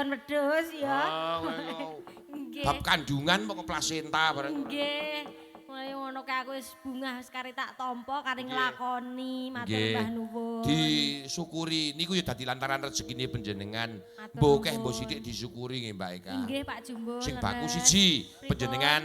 wadon wedhus ya. Ah, ngono. Nggih. Bab kandungan pokok plasenta bareng. Nggih. Mulai ngono kae aku wis bungah wis kari tak tampa kari Nggih. nglakoni matur Nggih. mbah nuwun. Disyukuri niku ya dadi lantaran rezekine panjenengan. Matur Mbok akeh mbok nuwun. sithik disyukuri nggih Mbak Eka. Nggih Pak Jumbo. Sing baku leres. siji Pripun? panjenengan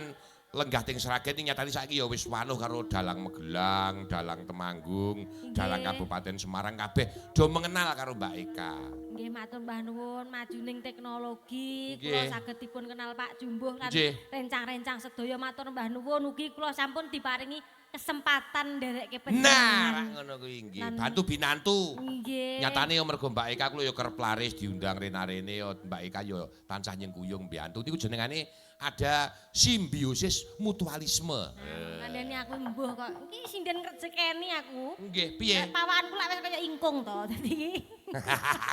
lenggah teng Sragen iki nyatane saiki ya wis wanuh karo dalang Magelang, dalang Temanggung, dalang Kabupaten Semarang kabeh do mengenal karo Mbak Eka. Nggih matur mbah nuwun majuning teknologi kula Nggih. saged dipun kenal Pak Jumbuh lan Nggih. rencang-rencang sedaya matur mbah nuwun ugi kula sampun diparingi kesempatan nderekke Nah, panjenengan. rak ngono kuwi nggih. Lan- Bantu binantu. Nggih. Nyatane ya mergo Mbak Eka kuwi ya kerep laris diundang rene-rene ya Mbak Eka ya tansah nyengkuyung mbiyantu niku jenengane ada simbiosis mutualisme. Kandhane aku mbuh kok. Iki sinden ngrejekeni aku. Nggih, piye? Nek Pawaanku lak wis kaya ingkung to. Dadi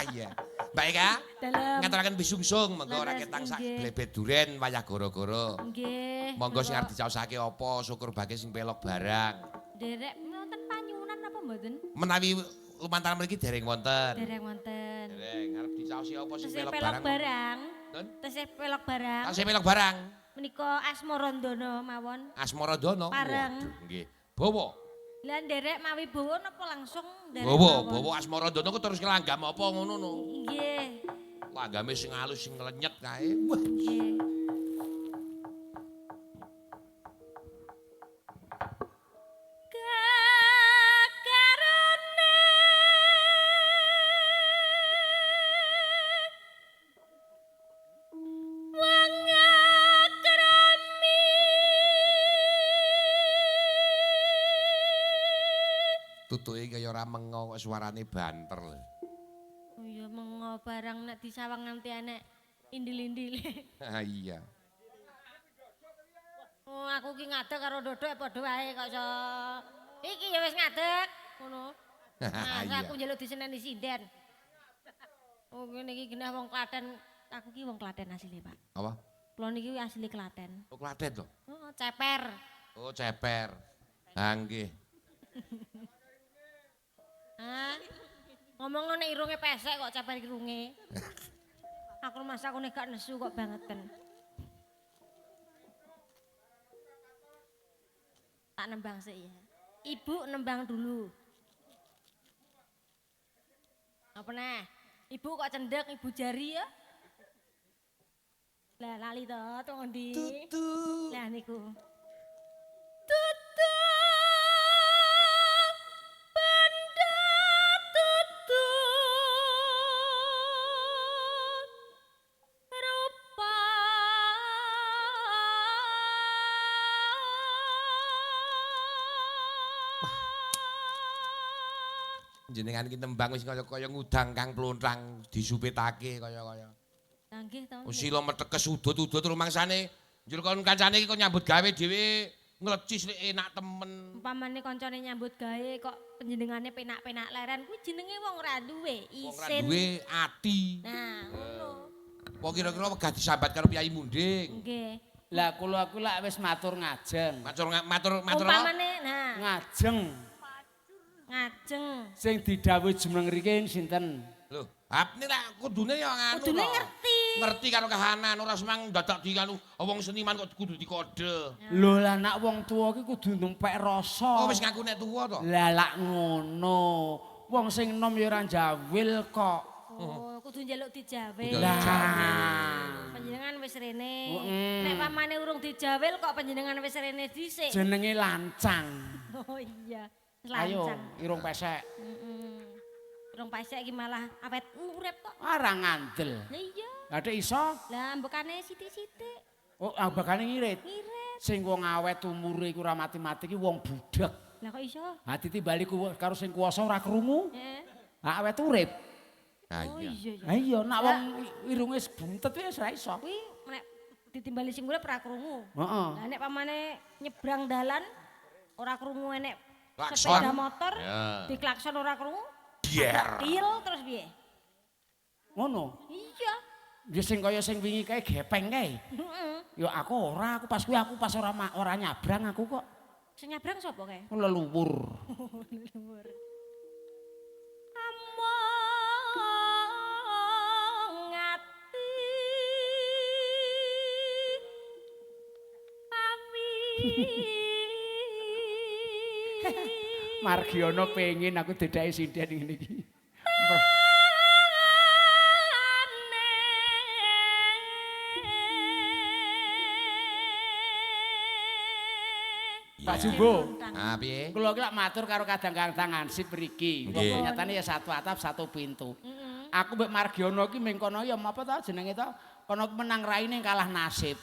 Iya. Mbak Eka, dalem. ngaturaken bisungsung monggo ora Leres, ketang sak nggih. blebet duren wayah goro-goro. Nggih. Monggo sing arep dicaosake apa, syukur bage sing pelok barang. Derek wonten panyuwunan apa mboten? Menawi lumantar mriki dereng wonten. Derek wonten. Dereng arep dicaosi apa sing Tesih pelok pelok barang. barang. Nun? Tesih pelok barang. Tasih pelok barang. Menika Asmarandana mawon. Asmaradana. Pareng. Waduh, nggih. Bawa. Lah nderek mawi bawa napa langsung nderek Bawa, mawon? bawa Asmaradana ku terus kelanggam apa ngono no. Nggih. Langgame sing halus sing nglenyet kae. Wah. Nggih. Kakarone wong akrami Tutuke kaya ora mengo kok suarane banter. Oh iya mengo barang nek disawang nganti enek indil-indile. Ah iya. Oh, aku ki ngadeg karo dodok padha wae kok iso. Iki ya wis ngadeg ngono. Nah, Iya. aku njaluk diseneni sinden. Oh, ngene iki genah wong Klaten. Aku ki wong Klaten asline, Pak. Apa? Kula niki asli Klaten. Oh, Klaten to. Oh, ceper. Oh, ceper. Ha nggih. Hah? Ngomong nek irunge pesek kok ceper irunge. Aku masa aku nek gak nesu kok bangeten. Tak nembang sik ya. Ibu nembang dulu. Apa nah? Ibu kok cendek ibu jari ya? Lah lali to, tunggu ndi? Tutu. Lah niku. Tutu benda tutu rupa. Jenengan ki nembang wis kaya-kaya ngudang kang plontrang disupitake kaya-kaya. Lah nggih to. Sila metekes udut-udut rumangsane. Njur kon kancane iki kon nyambut gawe dhewe nglecis lek enak temen. Umpamane kancane nyambut gawe kok panjenengane penak-penak leren kuwi jenenge wong ora duwe Wong ora isin. duwe ati. Nah, ngono. Apa kira-kira wegah disambat karo Kyai Munding? Nggih. Lah kula aku lak wis matur ngajeng. Matur matur matur apa? Umpamane nah Ngajeng ngajeng. sing didhawuhi jumeneng mriki sinten? Lho, hap ini lah kudune ya nganu. Kudune to. ngerti. Ngerti karo kahanan ora semang dadak di anu wong seniman kok kudu dikode. Lho lah nak wong tuwa ki kudu numpek rasa. Oh wis ngaku nek tuwa to. Lah lak ngono. Wong sing enom ya ora njawil kok. Oh, kudu njaluk dijawil. Kudu Lah. Panjenengan wis rene. Mm. Nek pamane urung dijawil kok panjenengan wis rene dhisik. Jenenge lancang. Oh iya. Ayo, Lancang. irung pesek. Heeh. Urung pesek iki malah awet urip kok. Ora ngandel. Lah iya. Lah dek iso? Lah mbekane sithik-sithik Oh, ambekane ngirit. ngirit. Sing wong awet umure iku ora mati-mati ki wong budhek. Lah kok iso? Ha ditimbali karo sing kuwasa ora krungu. Heeh. Ha awet urip. Ah Oh iya. iya iya. Ha iya, nak wong irunge buntet wis ora iso. Kuwi nek ditimbali sing urip ora krungu. Heeh. Lah nek pamane nyebrang dalan ora krungu enek Klakson. sepeda motor Ya. diklakson ora krungu. Biar. Til terus piye? Ngono. Iya. Ya sing kaya sing wingi kae gepeng kae. Heeh. Ya aku ora, aku pas kuwi aku pas ora ora nyabrang aku kok. Sing nyabrang sapa kae? Leluwur. Leluhur. Among ati. Margiono pengen aku dedake sinden ngene iki. Pak Jumbo. Ah piye? Kula iki lak matur karo kadang-kadang ansip mriki. Wong nyatane ya satu atap satu pintu. Aku mbek Margiono iki ming kono ya apa ta jenenge ta? Kono menang raine kalah nasib.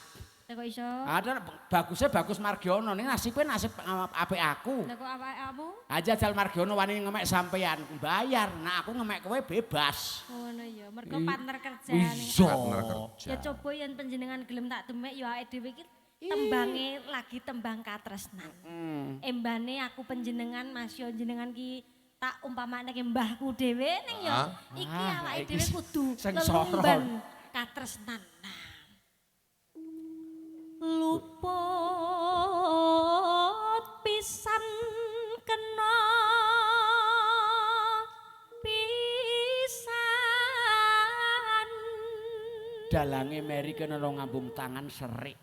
Lah kok iso? Ada bagusnya bagus Margiono ning nasibe nasib apik aku. Lah kok awakmu? Aja jal Margiono wani ngemek sampean bayar. Nah aku ngemek kowe bebas. Ngono ya, mergo partner kerja ning. Partner kerja. Ya coba yen panjenengan gelem tak demek ya awake dhewe iki tembange lagi tembang katresnan. Embane aku panjenengan Mas yo jenengan ki tak umpamane ki mbahku dhewe ning ya iki awake dhewe kudu lelumban katresnan. Nah. Luput pisan kena pisan. Dalange meri kena ngambung tangan serik.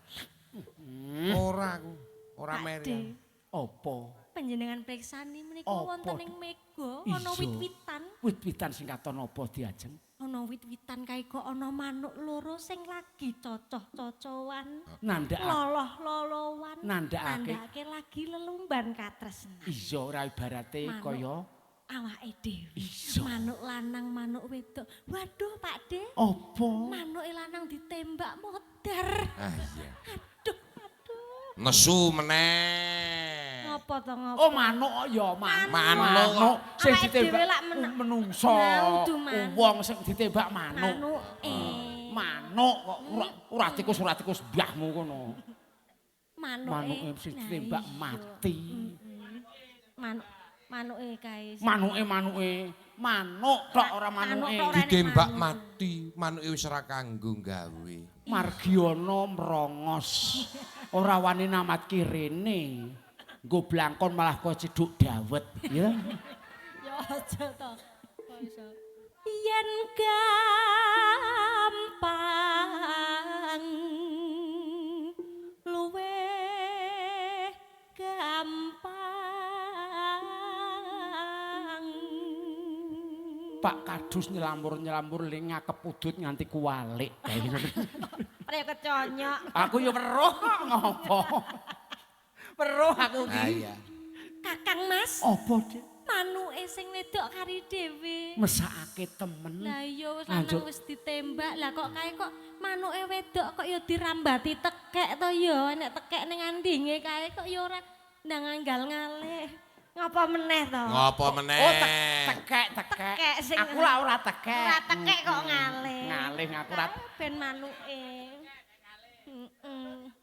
Ora aku, ora meri. Apa? Panjenengan priksani menika wonten ing mega ana wit-witan. Wit-witan sing katon apa diajeng? Ana wit-witan kae kok ana manuk loro sing lagi cocoh-cocohan. Nandhakake loloh-lolowan. Nandhakake lagi lelumban katresnan. Iya ora ibarate kaya awake dhewe. Manuk lanang, manuk wedok. Waduh, Pak De. Apa? Manuke lanang ditembak modar. Ah iya. Aduh, aduh. Nesu meneh. Ngopo to ngopo? Oh, manuk ya, manuk. Sing ditembak menungso. Wong sing ditembak manuk. Manuke. Manuk kok ora tikus mbahmu kono. Manuke sing ditembak mati. Manuk manuke kae. Manuke manuk tok ora manuke. Ditembak mati, manuke wis ora kanggo gawe. Margiono mrongos. Ora wani namat kirene. Nggo blangkon malah kok cedhuk dawet, ya. Ya aja to. Kok iso. Yen gampang luweh gampang. Pak Kadus nyelamur-nyelamur ling ngakep udut nganti kuwalik. Prek keconyok. Aku ya weruh kok ngopo. Weruh aku iki. Iya. Kakang Mas. Apa, Dik? Manuke sing wedok kari dhewe. Mesakake temen. Lah iya wis lanang wis ditembak. Lah kok kae kok manuke wedok kok ya dirambati tekek to ya. Nek tekek ning andinge kae kok ya ora ndang anggal ngalih. Ngapa meneh to? Ngapa meneh? Oh, tekek. Aku lah ora tekek. Ora tekek kok ngalih. Ngalih aku ora ben manuke. Heeh.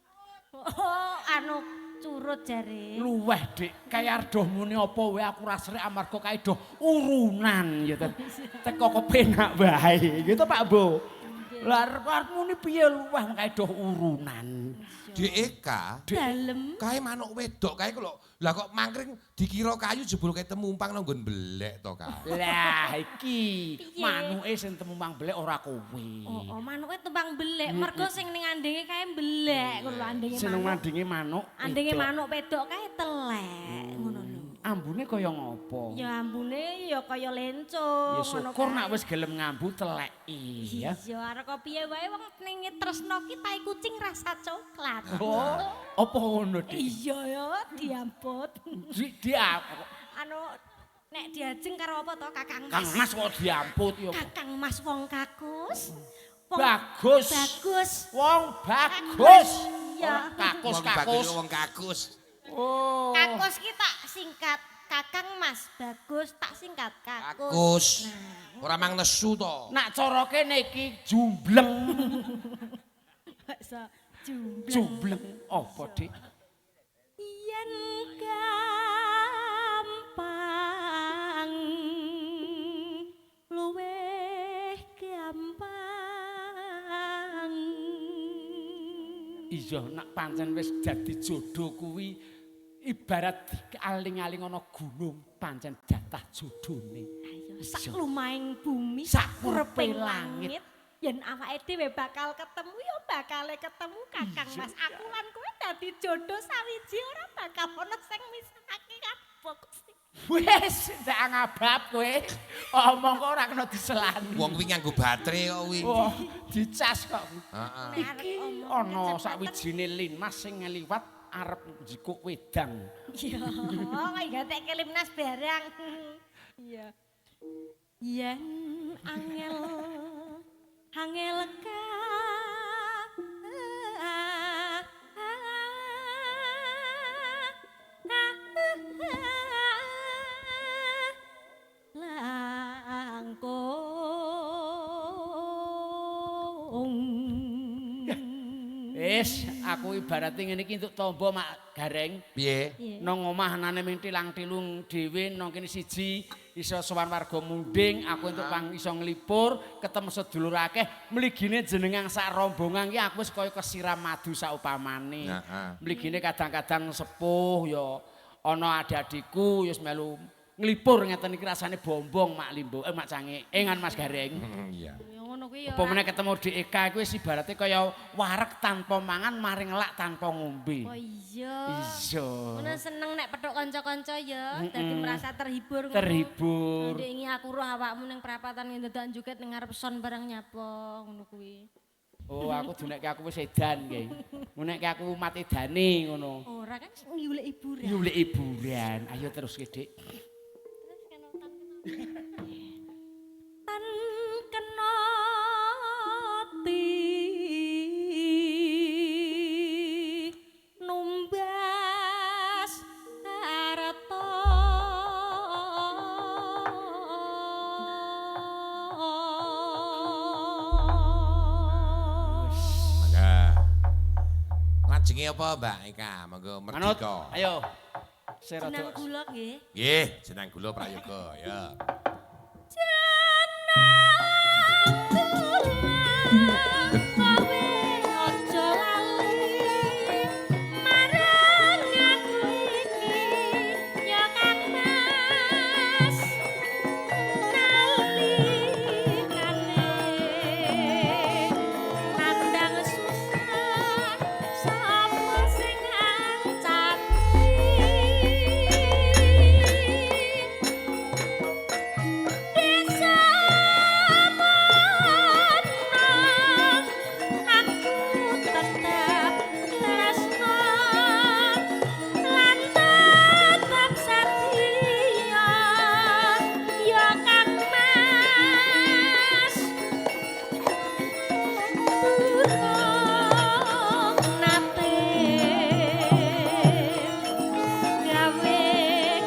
Oh, anu curut jare. Luweh, Dik. Kaya ardoh muni apa wae aku ora srek amarga kae doh urunan ya to. Teko kepenak wae. Gitu Pak Bo. Lah arep muni piye luweh kae doh urunan. Dik Eka, dalem kae manuk wedok kae kok lah kok mangkring dikira kayu jebul kae temumpang nang nggon belek to kae. Lah iki manuke sing temumpang belek ora kowe. Oh, manuke tumpang belek mergo sing ning andinge kae belek ngono lho andinge manuk. Sing andinge manuk. Andinge manuk wedok kae telek ngono lho. Ambune kaya ngopo? Ya ambune ya kaya lencung. Ya syukur nak wis gelem ngambu teleki ya. Iya arep piye wae wong ning tresno ki tai kucing rasa coklat. Oh, apa ngono Dik? Iya ya, diamput. Diamput. Anu nek diajeng karo apa to Kakang Mas? Kang Mas kok diamput ya. Kakang Mas wong kakus. Bagus. Bagus. Wong bagus. Iya. Kakus. Wong kakus. Oh. Kakus ki tak singkat Kakang Mas bagus tak singkat kakus. Kakus. Nah. Ora mang nesu to. Nak cara kene iki jumbleng. Bakso jumbleng. Jumbleng apa, Dik? Yen gampang luweh gampang. Iya, nak pancen wis dadi jodoh kuwi ibarat aling-aling ana gunung pancen jatah jodone. Ayo sak lumahing bumi, sak kureping langit, yen awake dhewe bakal ketemu ya bakal ketemu Kakang Mas. Aku lan kowe dadi jodoh sawiji ora bakal ana sing misahake kabeh Gusti. Wis, ndak ngabab kowe. Omong kok ora kena diselani. Wong kuwi nganggo baterai kok kuwi. Wah, dicas kok. Heeh. Iki ana sawijine linmas sing ngliwat arep njikuk wedang. Iya, kok gatekke limnas barang. Iya. Yen angel angel ka langkung. Wis, aku ibarate ngene iki entuk tombo mak Gareng. Piye? Piye? Nang omah anane ming tilang-tilung dhewe nang kene siji iso sowan warga munding, aku entuk pang iso nglipur, ketemu sedulur akeh, mligine jenengan sak rombongan iki aku wis kaya kesiram madu saupamane. Heeh. Mligine kadang-kadang sepuh ya ana adik-adikku ya wis melu nglipur ngeten iki rasane bombong Mak Limbo, Mak Cange, engan Mas Gareng. Iya. Ya ngono kuwi ya. Apa meneh ketemu Dik Eka kuwi wis ibarate kaya wareg tanpa mangan maring lak tanpa ngombe. Oh iya. Iya. Ngono seneng nek petuk kanca-kanca ya, dadi merasa terhibur ngono. Terhibur. Ndek ingi aku roh awakmu ning perapatan ngendadak joget ning ngarep son barang nyapa ngono kuwi. Oh, aku dunekke aku wis edan nggih. Ngunekke aku umat edane ngono. Ora kan nyulek hiburan. Nyulek hiburan. Ayo terus ke, Dik. Terus kena tan tan kena ti numbas harta. Mangga. Lajenge apa Mbak Eka? Monggo Manut. merdeka. Ayo. Saya Jenang rada gula nggih. Nggih, jenang gula prayoga ya. Jenang gula kowe aja lali marang aku iki ya Kang Mas nalikane nandang susah sapa sing ngancati. Desa mana aku tetep tresno lan tetep setia ya Kang Mas durung nate gawe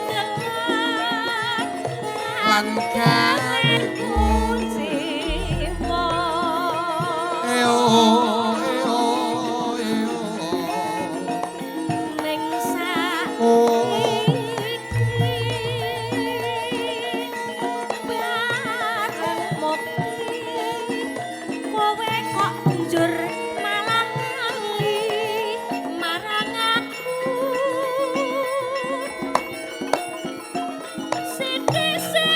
kelar Lan gawe kuciwa. Eo eo eo. Ning Oh. saiki bareng mukti kowe kok njur malah lali marang aku.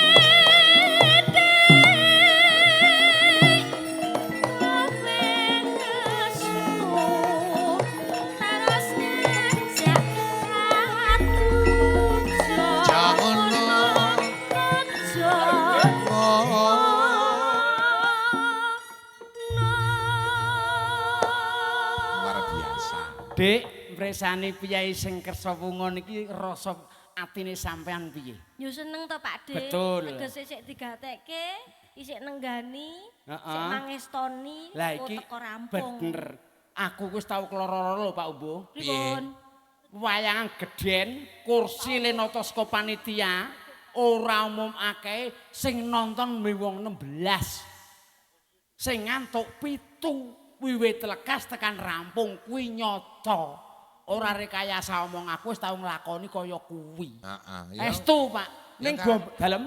Sithik-sithik kowe nesu terus ngajak atujo. Jangan aja. Oh. Luar biasa. Dik, mresani piyai sing kersa wunga niki rasa atine sampean piye? Yo seneng to Pak Dik. Betul. Tegese sik digatekke, isik nenggani, Heeh. sik mangestoni, Lah kok iki teko rampung. bener. Aku wis tau keloro-loro lho Pak Umbo. Pripun? Wayangan gedhen, kursi lenata saka panitia, ora umum akeh sing nonton mung wong 16. Sing ngantuk 7 wiwit lekas tekan rampung kuwi nyata. Ora rekayasa omong aku wis tau nglakoni kaya kuwi. Heeh, ya. Estu, Pak. Ya, Ning Kak. gom dalem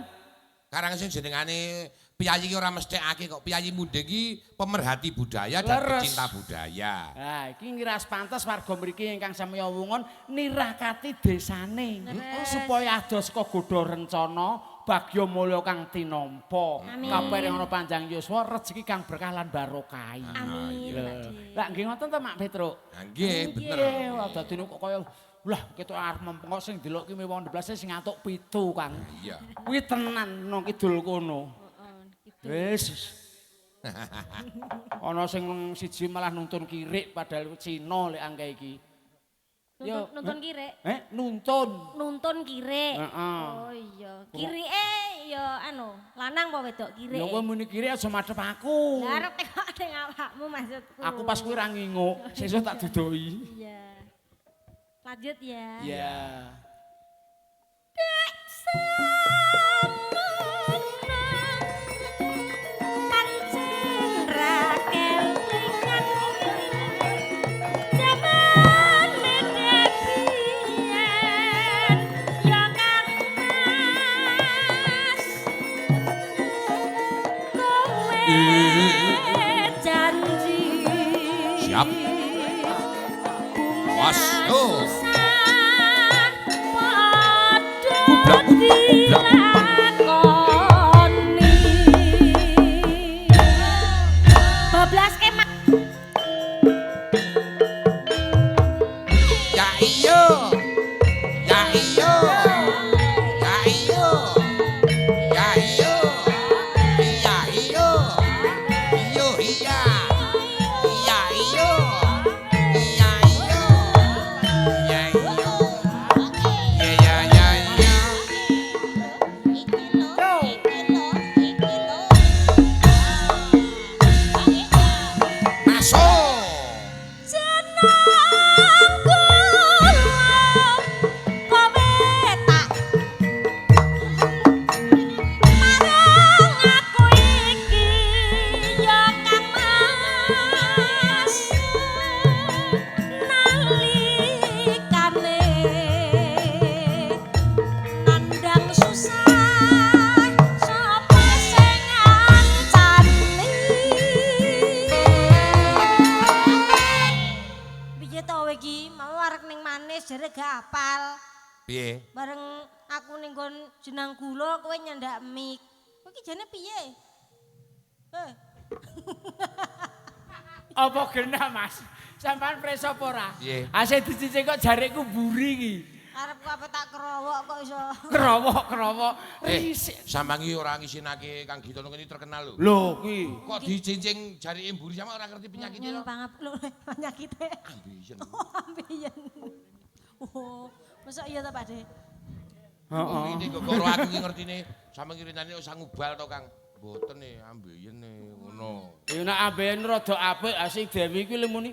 Karang sing jenengane piyayi ki ora mesthekake kok. Piyayi munding ki pemerhati budaya dan Leres. pecinta budaya. Nah, iki ngiras pantes warga mriki ingkang samiya wungon nirakati desane Leres. supaya adoh saka godha rencana bagya mulya kang tinampa. Amin. Kabeh ana panjang yuswa, rezeki kang berkah lan barokah. Amin, Lho. Pak Dik. Lah nggih ngoten to Mak Petruk? Lah nggih, bener. Nggih, dadine kok kaya lah ketok arep mempengok sing delok ki wong 16 sing ngatuk 7, Kang. Iya. Kuwi tenan nang kidul kono. Heeh, kidul. Wis. Ana sing siji malah nuntun kirik padahal Cina lek angke iki. Nuntun, nuntun kirik. Nuntun. Nuntun kirik. Heeh. Oh iya, kirike ya anu, lanang apa wedok kirik? Ya kowe muni kirik aja madhep aku. Lah arep tekok ning awakmu maksudku. Aku pas kuwi ra nginguk, sesuk tak dudohi. Iya. Lanjut ya. Iya. Dek samono pancen ra kelingan jamane dek biyen ya Kang Mas kowe janji Siap. Was, yo. Susah padha Bublak, bublak, bublak. dilakoni. Bablas kemak. Ya iya. Ya iya. Ya iya. Ya iya. Ya iya. Iyo iya. Ya iya. Ya iya. Ya iya. Ya ya ya ya. Masuk. Jeneng kula kowe tak marang aku iki ya Kang Mas nalikane nandang susah sapa sing ngancani. Piye to kowe iki mau arek ning manis jare gak apal. Piye? Bareng aku ning nggon jenang gula kowe nyandak mik. Kowe iki jane piye? Eh, Apa genah, Mas? Sampeyan preso apa ora? Piye? Ase dicicik kok jarikku mburi iki. Karepku apa tak kerowok kok iso. Krowok-krowok. Risik. Sambangi ora ngisinake Kang Gitono kene terkenal lho. Lho kuwi. Kok dicincing jarike mburi sama ora ngerti penyakitnya Nyun lho. pangap lho penyakite. Ambiyen. Oh, ambeien. Oh, mosok iya ta Pak De? Heeh. Ini kok karo aku ki ngertine sama ngirinane wis ngubal to Kang. Mboten e ambeien e ngono. Ya nek ambeien rada apik asing Dewi kuwi lemuni.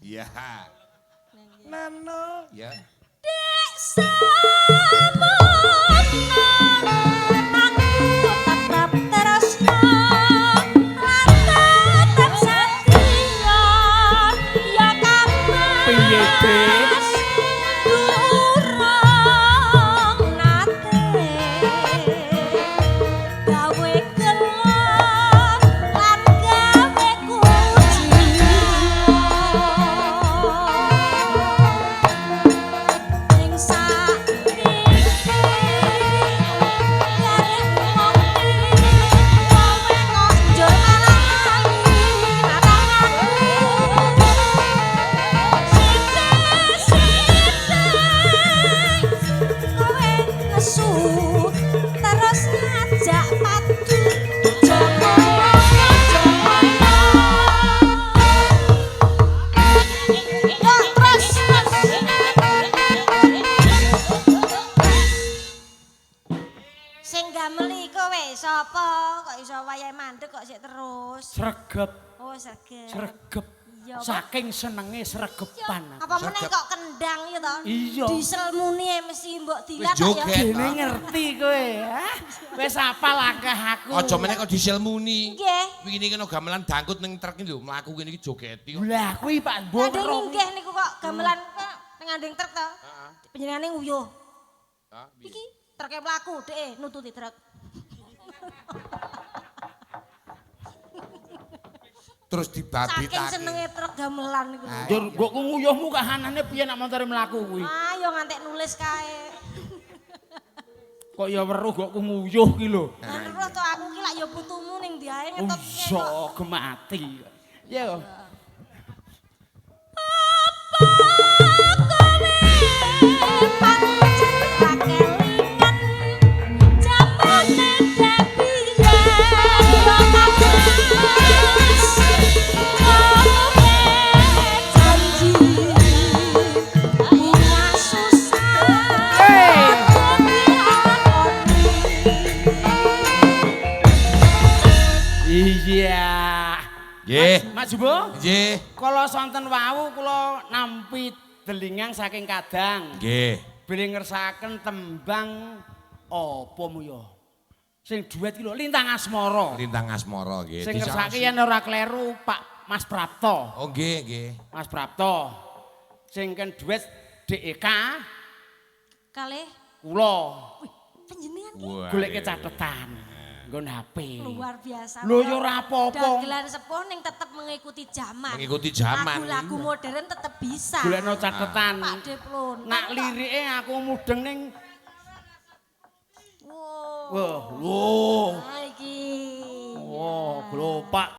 Iya. Nano. Ya. Dek samono aku tetep tresno lan tetep setia ya Kang Mas. Piye, Dik? Durung nate gawe gelo lan gawe kuciwa. Ing saiki garek ngopi kowe kok njur malah lali marang aku. Sithik-sithik kowe nesu terus ngajak padu. Joko Joko. Kok terus sing gameli kowe sapa? Kok iso wayahe mandek kok sik terus? Sregep, Oh, sregep. sregep. Iya, apa? Saking senenge sregepan. Apa meneh Sregep. kok kendang ya to? Iya. Diesel muni e mesti mbok dilat Wis joget. ya. Dene ngerti kowe, ha? Wis apal akeh aku. Aja meneh kok diesel muni. Nggih. Wingi kena gamelan dangkut ning truk iki lho, mlaku kene iki jogeti kok. Lah kuwi Pak Mbok. Ngandeng nggih niku kok gamelan nang ngandeng truk to. Panjenengane nguyuh. Hah, piye? Iki truke mlaku dhek nututi truk. Terus Saking dibabitake. senenge truk gamelan niku. Njur mbokku nguyuhmu kahanane piye nek montore mlaku kuwi? Ayo ngantek nulis kae. Kok ya weruh mbokku nguyuh ki lho. Lah terus to aku ki lak ya putumu ning ning ndi ae Oh ngetutke iya, kok. gemati. Yo. Apa kowe pancen ra kelingan jamane debiyen yo kados kowe janji bunga susah dilakoni. Iya. Nggih. Mas Jumbo, Nggih. kala sonten wau kula nampi delingang saking kadang. Nggih. Bilih ngersakaken tembang apa mu ya? Sing duet ki lho Lintang Asmara. Lintang Asmara nggih. Sing ngersake yen ora kleru Pak Mas Prapto. Oh nggih, nggih. Mas Prapto. Sing ken duet DEK Kalih kula wih panjenengan ki Wah. goleke catetan nggon HP. luar biasa. Lho, ya ora apa-apa. Dagelan sepuh ning tetep mengikuti zaman. Mengikuti zaman. Lagu-lagu modern tetep bisa. Golekno catetan. Pak Deplon. Nak lirike aku mudeng ning Wow. wah, lho. Nah, iki. Wah, glopak.